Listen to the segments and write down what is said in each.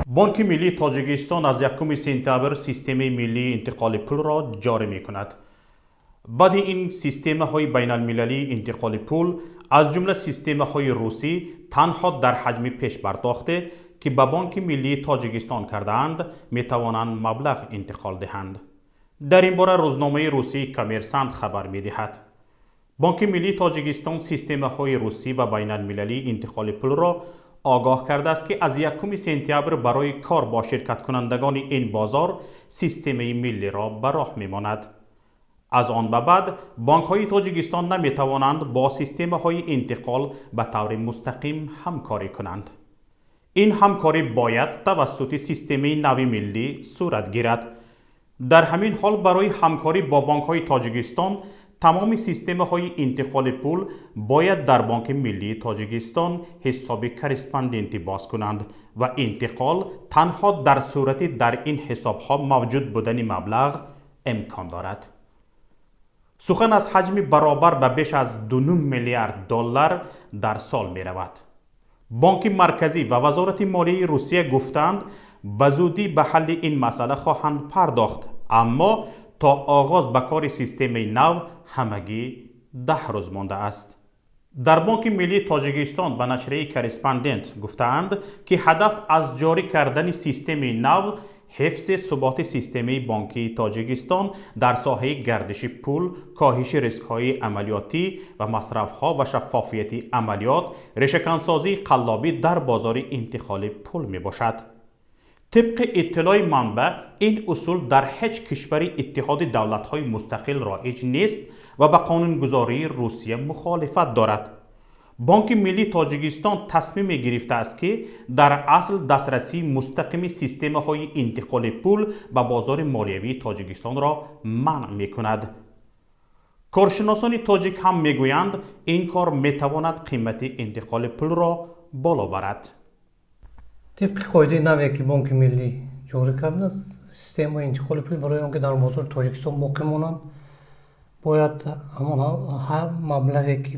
Бонки миллии Тоҷикистон аз 1 сентябр системаи миллии интиқоли пулро ҷорӣ мекунад. Баъди ин системаҳои байналмилалии интиқоли пул, аз ҷумла системаҳои русӣ, танҳо дар ҳаҷми пешпардохте, ки ба Бонки миллии Тоҷикистон кардаанд, метавонанд маблағ интиқол диҳанд. Дар ин бора рӯзномаи русии «Коммерсант» хабар медиҳад. Бонки миллии Тоҷикистон системаҳои русӣ ва байналмилалии интиқоли пулро огоҳ кардааст, ки аз 1 сентябр барои кор бо ширкаткунандагони ин бозор системаи миллиро ба роҳ мемонад. Аз он ба баъд бонкҳои Тоҷикистон наметавонанд бо системаҳои интиқол ба таври мустақим ҳамкорӣ кунанд. Ин ҳамкорӣ бояд тавассути системаи нави миллӣ сурат гирад. Дар ҳамин ҳол, барои ҳамкорӣ бо бонкҳои Тоҷикистон тамоми системаҳои интиқоли пул бояд дар Бонки миллии Тоҷикистон ҳисоби корреспондентӣ боз кунанд ва интиқол танҳо дар сурати дар ин ҳисобҳо мавҷуд будани маблағ имкон дорад. Сухан аз ҳаҷми баробар ба беш аз 2 миллиард доллар дар сол меравад. Бонки Марказӣ ва Вазорати молияи Русия гуфтаанд, ба зудӣ ба ҳалли ин масъала хоҳанд пардохт, аммо то оғоз ба кори системаи нав ҳамагӣ 10 рӯз мондааст. Дар Бонки миллии Тоҷикистон ба нашрияи «Корреспондент» гуфтаанд, ки ҳадаф аз ҷорӣ кардани системаи нав ҳифзи суботи системаи бонкии Тоҷикистон дар соҳаи гардиши пул, коҳиши рискҳои амалиётӣ ва масрафҳо ва шаффофияти амалиёт, решакансозии қаллобӣ дар бозори интиқоли пул мебошад. Тибқи иттилои манбаъ, ин усул дар ҳеҷ кишвари Иттиҳоди давлатҳои мустақил роиҷ нест ва ба қонунгузории Русия мухолифат дорад. Бонки миллии Тоҷикистон тасмиме гирифтааст, ки дар асл дастрасии мустақими системаҳои интиқоли пул ба бозори молиявии Тоҷикистонро манъ мекунад. Коршиносони тоҷик ҳам мегӯянд, ин кор метавонад қимати интиқоли пулро боло барад. Тибқи қоидаи наве, ки Бонки миллӣ ҷорӣ кардааст, системаи интиқоли пул барои он ки дар бозори Тоҷикистон боқӣ монанд, бояд ҳамон маблағе, ки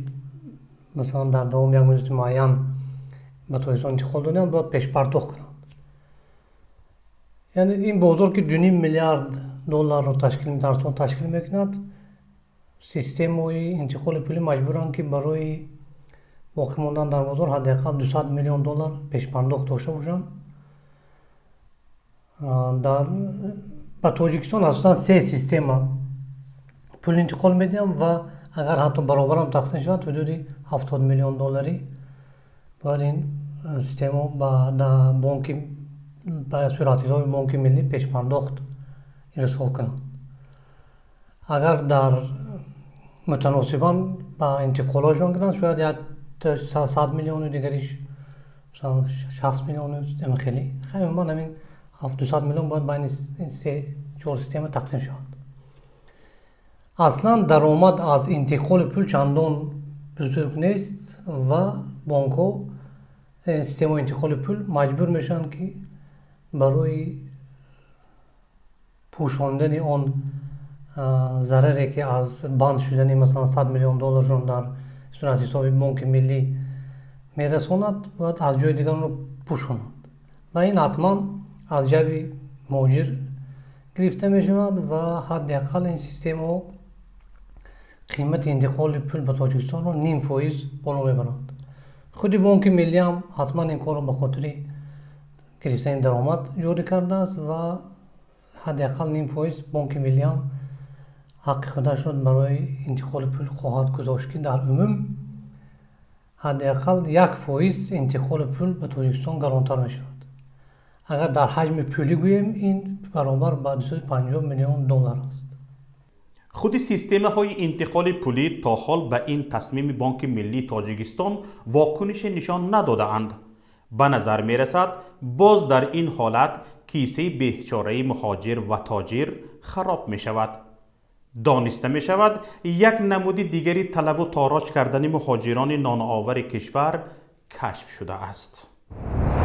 масалан дар давоми як муддати муайян ба Тоҷикистон интиқол доданд, бояд пешпардохт кунанд. Яъне ин бозор, ки 2,5 миллиард долларро дар сол ташкил мекунад, системаи интиқоли пулӣ маҷбуранд, ки барои боқӣ мондан дар бозор ҳадди ақал 200 миллион доллар пешпардохт дошта бошанд. Дар ба Тоҷикистон асосан се система пул интиқол медиҳанд ва агар ҳатто баробарам тақсим шавад, ҳудуди 70 миллион долларӣ бояд ин система ба бонки, ба суратҳисоби Бонки миллӣ пешпардохт ирсол кунанд. Агар дар мутаносибан ба интиқолҳошон кунанд, шояд як 100 миллиону, дигариш масалан 60 миллиону, хеле умуман ҳамин 200 миллион бояд байни се чор система тақсим шавад. Аслан даромад аз интиқоли пул чандон бузург нест ва бонкҳо, системаи интиқоли пул маҷбур мешаванд, ки барои пӯшондани он зараре, ки аз банд шудани масалан 100 миллион долларшон дар суратҳисоби Бонки миллӣ мерасонад, бояд аз ҷои дигар онро пӯшонанд ва ин ҳатман аз ҷайби муҳоҷир гирифта мешавад. Ва ҳадди ақал ин системаҳо қимати интиқоли пул ба Тоҷикистонро 0,5% боло мебаранд. Худи Бонки миллӣ ҳам ҳатман ин корро ба хотири гирифтани даромад ҷорӣ кардааст ва ҳадди ақал 0,5% Бонки миллӣ ҳам ҳаққи худашро барои интиқоли пул хоҳад гузошт, ки дар умум ҳадди ақал 1% интиқоли пул ба Тоҷикистон гаронтар мешавад. Агар дар ҳаҷми пулӣ гӯем, ин баробар ба 250 миллион доллар аст. Худи системаҳои интиқоли пулӣ то ҳол ба ин тасмими Бонки миллии Тоҷикистон вокунише нишон надодаанд. Ба назар мерасад, боз дар ин ҳолат кисаи бечораи муҳоҷир ва тоҷир хароб мешавад. Дониста мешавад, як намуди дигари талаву тороҷ кардани муҳоҷирони ноновари кишвар кашф шудааст.